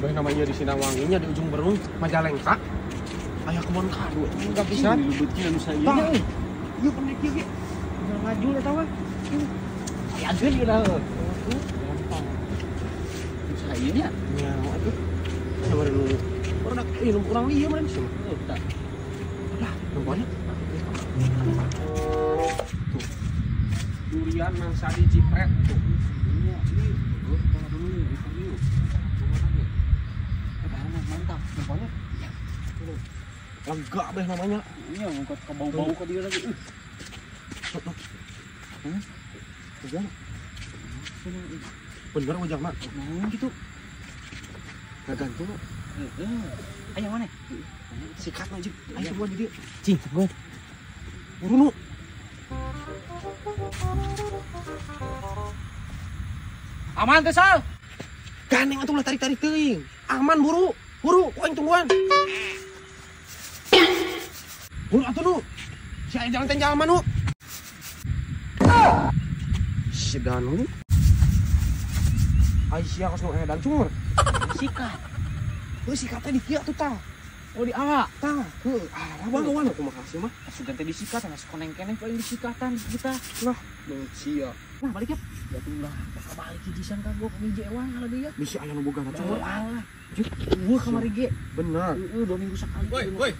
Bah namanya di Sindangwanginya di ujung Berung, Majalengka. Aya kebon kadu enggak bisa. Dilebetkeun anu saeunya euy. Ieu pendek ieu ge. Maju eta mah. Aya geun ieu lah. Saeunya nya. Nya atuh. Sabar dulu. Urang ieu urang ieu mah sih. Tah. Udah, nongkolnya. Tuh. Durian mangsa dijipret tuh. Iya, ini tunggu dulu nih, review. Mantap, nongkolnya. Ya. Lega beh namanya. Iya, ngangkat ke bau-bau ke dia lagi. Tuh. Tuh. Bener ujang mah. Nah, gitu. Enggak gantung. Heeh. Ayo mana? Sikat aja. Ayo buat di dia. Cing, gue. Buru nu. Aman teh, Sal. Gandeng atuh ulah tarik-tarik teuing. Aman buru. Buru, ku aing tungguan. Buru atuh nu. Si aya jalan teh jalan nu. Si Danu. Aisyah kos nu edan cungur. Sikat. Heuh sikatnya di kieu atuh tah. Oh di ala tah. Heuh, ah bang kumaha sih mah. Sugan teh disikat sama koneng-keneng paling disikatan kita. Nah, beungeut sia. Nah, balik ya. Ya tuh lah, bakal balik hijisan ka gua mije ewang ala dia. Bisi aya nu boga cungur. Alah. Eueuh kamari ge. Bener. Heeh, 2 minggu sekali. Woi, woi.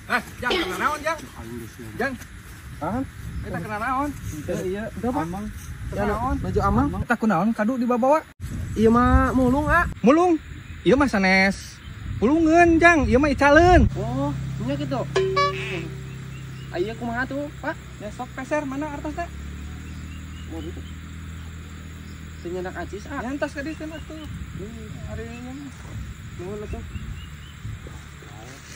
Ah, jang kena naon, Jang? Jang. Hah? Kita kena naon? Henteu ieu. Amang. Kena naon? Baju amang. Kita kunaon kadu dibawa-bawa? Ieu mah mulung, ah. Mulung. Ieu mah sanes. Pulungeun, Jang. Ieu mah icaleun. Oh, nya kitu. Aya kumaha tuh, Pak? Ya sok peser mana artosna? Mau gitu. Teu nyandak acis, ah. Nyantas ka dieu atuh. Ari nya mah. Nuhun atuh.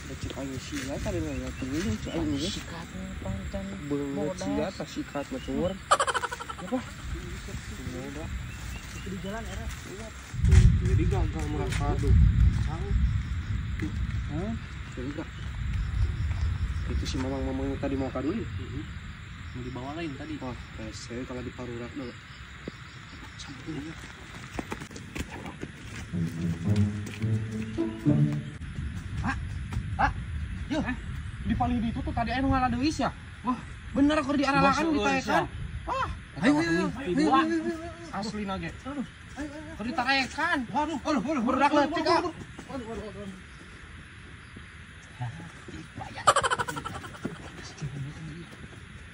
Da cek aing sia tadi mah ya teuing cek aing ge. Sikat pancan beungeut sia tah sikat mah cungur. Apa? Bodoh. Di jalan era. Jadi gagal murah kadu. Sang. Hah? Jadi itu si mamang-mamang tadi mau kadu nih. Mau dibawa lain tadi. Wah, rese kalau di parurak dulu. Sampai. Pak, Pak, yuk. Di palidi itu tuh tadi anu ngalah deui ya. Wah, bener aku di aralakan ditaekan. Wah, ayo ayo ayo. Asli nage. Aduh, ayo ayo. Keur ditaekan. Waduh, waduh, waduh, budak leutik ah. Waduh, waduh, waduh.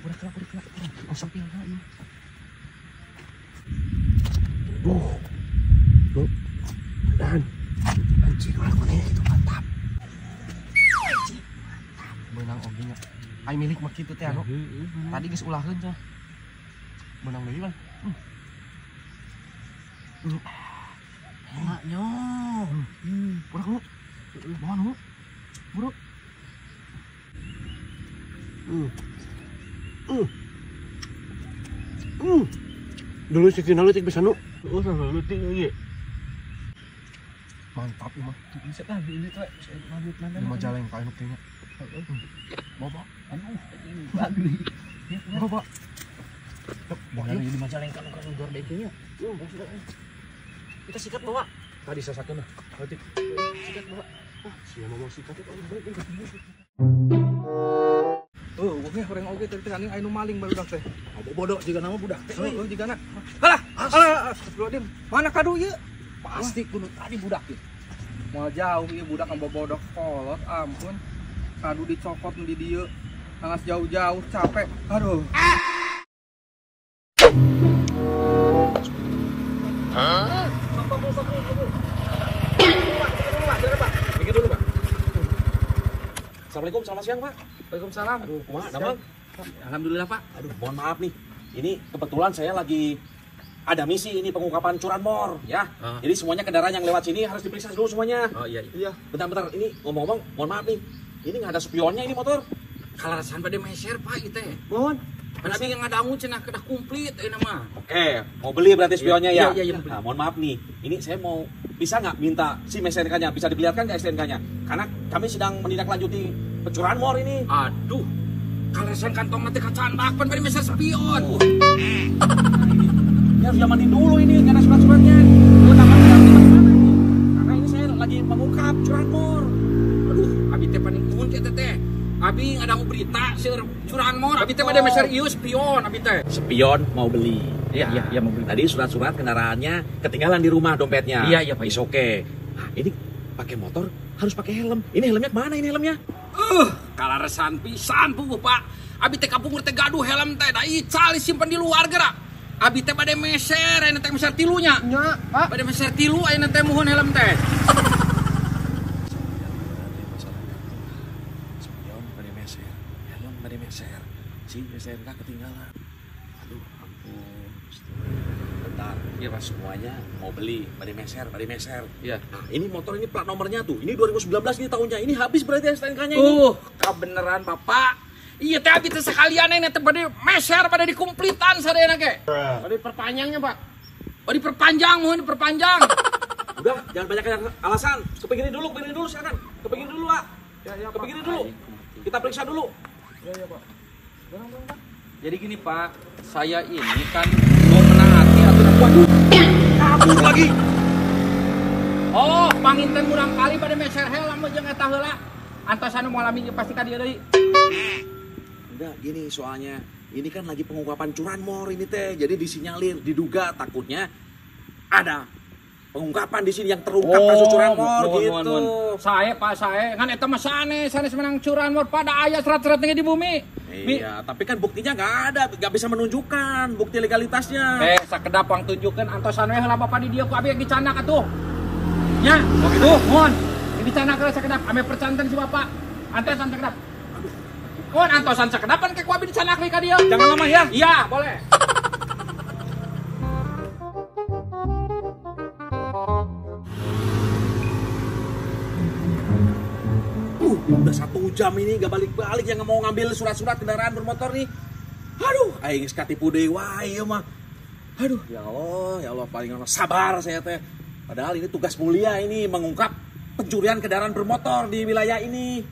Budak kelak, budak kelak. Kosong pilna ieu. Duh. Duh. Dan anjing ulah kuning itu mantap. Anjing mantap. Beunang oge nya. Ai milik mah kitu teh anu. Tadi geus ulaheun cenah. Beunang deui mah. Enaknya. Budak nu. Bawa nu. Buru. Dulu sih leutik bisa nu. Heeh, leutik ieu. Mantap ieu mah. Bisa tah ini tuh lanjut mana? Di Majalengka anu teh nya. Heeh. Bawa. Aduh, bagus. Bawa. Bener di Majalengka nu kan luar deui nya. Kita sikat bawa. Tadi sasakeun lah. Leutik. Sikat bawa. Ah, sia mau sikat itu. Oh, oke, orang oge tadi teh anu maling barudak teh. Bodoh jiga nama budak teh. Heeh, jigana. Halah, halah, astagfirullahaladzim. Mana kadu ieu? Pasti kudu tadi budak ieu. Moal jauh ieu budak kan bobodoh kolot, ampun. Kadu dicokot di dieu. Nangas jauh-jauh capek. Aduh. Hah? Mikir dulu, Pak. Assalamualaikum, selamat siang, Pak. Waalaikumsalam. Aduh, kumaha, damang? Alhamdulillah, Pak. Aduh, mohon maaf nih. Ini kebetulan saya lagi ada misi ini pengungkapan curanmor, ya. Jadi semuanya kendaraan yang lewat sini harus diperiksa dulu semuanya. Oh iya, iya. Bentar-bentar, ini ngomong-ngomong, mohon maaf nih. Ini nggak ada spionnya ini motor. Kalarasan pada meser, Pak, ieu teh. Mohon. Kan abi ngadangu cenah kedah komplit ayeuna mah. Oke, mau beli berarti spionnya ya? Iya, iya, iya. Nah, mohon maaf nih. Ini saya mau bisa nggak minta SIM STNK-nya? Bisa diperlihatkan nggak STNK-nya? Karena kami sedang menindaklanjuti pencurian mor ini. Aduh, kalarasan kantong nanti kacandak pan bari meser spion. Nah, ini. Ini harus diamanin dulu ini, nggak ada surat-suratnya. Karena ini saya lagi Abi ngadangu berita seueur curanmor, abi teh bade meser ieu spion abi teh. Spion mau beli. Iya, iya, iya mau beli. Tadi surat-surat kendaraannya ketinggalan di rumah dompetnya. Iya, iya, Pak. It's okay. Nah, ini pakai motor harus pakai helm. Ini helmnya kemana ini helmnya? Kalaresan pisan puguh, Pak. Abi teh kapungkur teh gaduh helm teh da ical disimpan di luar geura. Abi teh bade meser, ayeuna teh meser tilunya. Nya, Pak. Bade meser tilu ayeuna teh muhun helm teh. Spion bade meser, helm bade meser. Si STNK ketinggalan. Aduh, ampun. Bentar, Iya, Pak. Semuanya mau beli, bade meser, bade meser. Iya. Nah, ini motor ini plat nomornya tuh. Ini 2019 ini tahunnya. Ini habis berarti STNK-nya ini. Kabeneran Bapak. Iya teh abi teh sekalian ayeuna teh bade meser bade dikumplitan sadayana ge. Bade perpanjangnya, Pak. Bade diperpanjang, mohon diperpanjang. Udah, jangan banyak alasan. Ke pinggirin dulu silakan. Ke pinggirin dulu, Pak. Ya, ya, Ke pinggirin dulu. Kita periksa dulu. Ya, ya, Pak. Barang, barang, Pak. Jadi gini, Pak, saya ini kan mau menaati aturan. Waduh, kabur lagi. Oh, panginten murang kali pada meser helm jeung eta heula. Antosan nu moal lami pasti ka dieu deui. Enggak, gini soalnya. Ini kan lagi pengungkapan curanmor ini teh. Jadi disinyalir, diduga takutnya ada pengungkapan di sini yang terungkap kasus curanmor gitu. Mohon. Sae Pak, sae. Ngan eta mah sanes, sanes menang curanmor pada aya serat-seratnya di bumi. Iya, tapi kan buktinya nggak ada, nggak bisa menunjukkan bukti legalitasnya. Sakedap pang tunjukkeun antosan we heula bapak di dieu ku abi dicanak atuh. Nya, tuh, mohon. Dicanak heula sakedap, ame percanten si bapak. Antosan sakedap. Mohon antosan sakedapan ke ku abi dicanak deui ka dieu. Jangan lama ya. Iya, boleh. Udah 1 jam ini nggak balik-balik yang mau ngambil surat-surat kendaraan bermotor nih. Aduh, aing geus katipu deui wae ieu mah. Aduh, ya Allah paling sabar saya teh. Padahal ini tugas mulia ini mengungkap pencurian kendaraan bermotor di wilayah ini.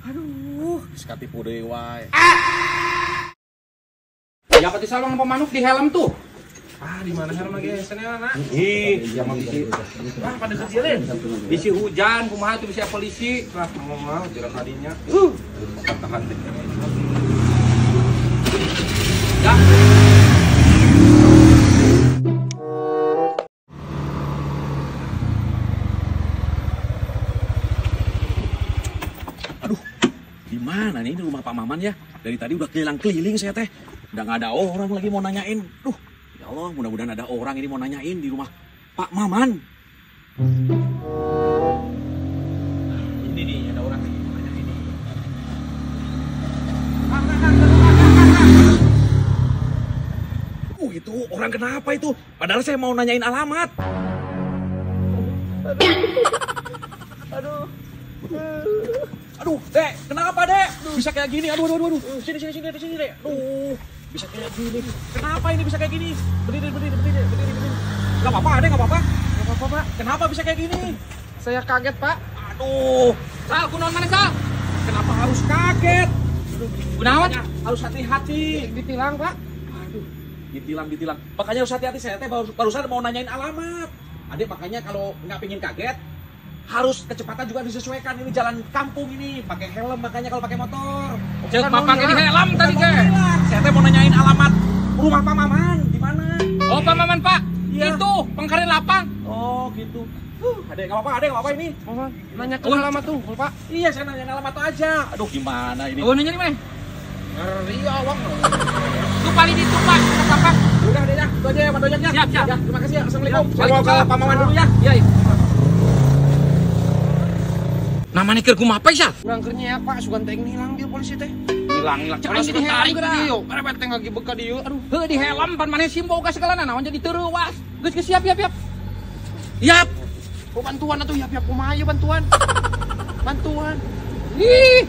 Aduh, geus katipu deui wae. Ya pati salwang pemanuk di helm tuh. Ah, di mana helm lagi sana, Nak? Ih, iya mah bisi. Ah, pada kecilin. Bisi hujan, kumaha tuh bisa polisi. Lah, mau jalan tadinya. Tahan deh. Ya. Aduh, di mana nih ini rumah Pak Maman ya? Dari tadi udah keliling-keliling saya teh. Udah nggak ada orang lagi mau nanyain. Duh, ya Allah, mudah-mudahan ada orang ini mau nanyain di rumah Pak Maman. Ini nih, ada orang lagi mau nanyain ini. Itu orang kenapa itu? Padahal saya mau nanyain alamat. Aduh. Aduh, Dek, kenapa, Dek? Bisa kayak gini. Aduh, aduh, aduh. Sini, sini, sini, sini, Dek. Aduh, bisa kayak gini. Kenapa ini bisa kayak gini? Berdiri, berdiri, berdiri, berdiri, berdiri. Gak apa-apa, Dek, gak apa-apa. Gak apa-apa, Pak. Kenapa bisa kayak gini? Saya kaget, Pak. Aduh. Sal, kunaon mana, Sal? Kenapa harus kaget? Kunaon? Harus hati-hati. Ditilang, Pak. Aduh, ditilang, ditilang. Makanya harus hati-hati. Saya teh barusan mau nanyain alamat. Adek, makanya kalau nggak pingin kaget, harus kecepatan juga disesuaikan. Ini jalan kampung ini, pakai helm makanya kalau pakai motor. Cek bapak ini helm tadi ke. Saya teh mau nanyain alamat rumah Pak Maman di mana? Oh, Pak Maman, Pak. Ya. Itu pengkarin lapang. Oh, gitu. Adek nggak apa-apa, adek nggak apa-apa ini. Maman, nanya ke alamat tuh, Pak. Iya, saya nanyain alamat aja. Aduh, gimana ini? Oh, nanya di mana? Ngeri awak. Tuh paling itu, Pak. Pak. Udah deh ya, itu aja ya Pak Dojaknya. Siap, siap. Ya, terima kasih ya. Assalamualaikum. Ya, Saya mau ke Pak Maman dulu ya. Iya, iya. Namanya keur kumaha Sal? Urang keur nyeak, Pak, sugan teh ngilang dia polisi teh. Hilang, hilang. Cek aing di helm dieu. Karepet teh lagi beka dieu. Aduh. Heuh di helm pan maneh simboga segala naon jadi teu reuas. Geus geus siap, siap, siap. Siap. Oh, bantuan atuh, siap, siap kumaha ieu bantuan? Bantuan. Ih.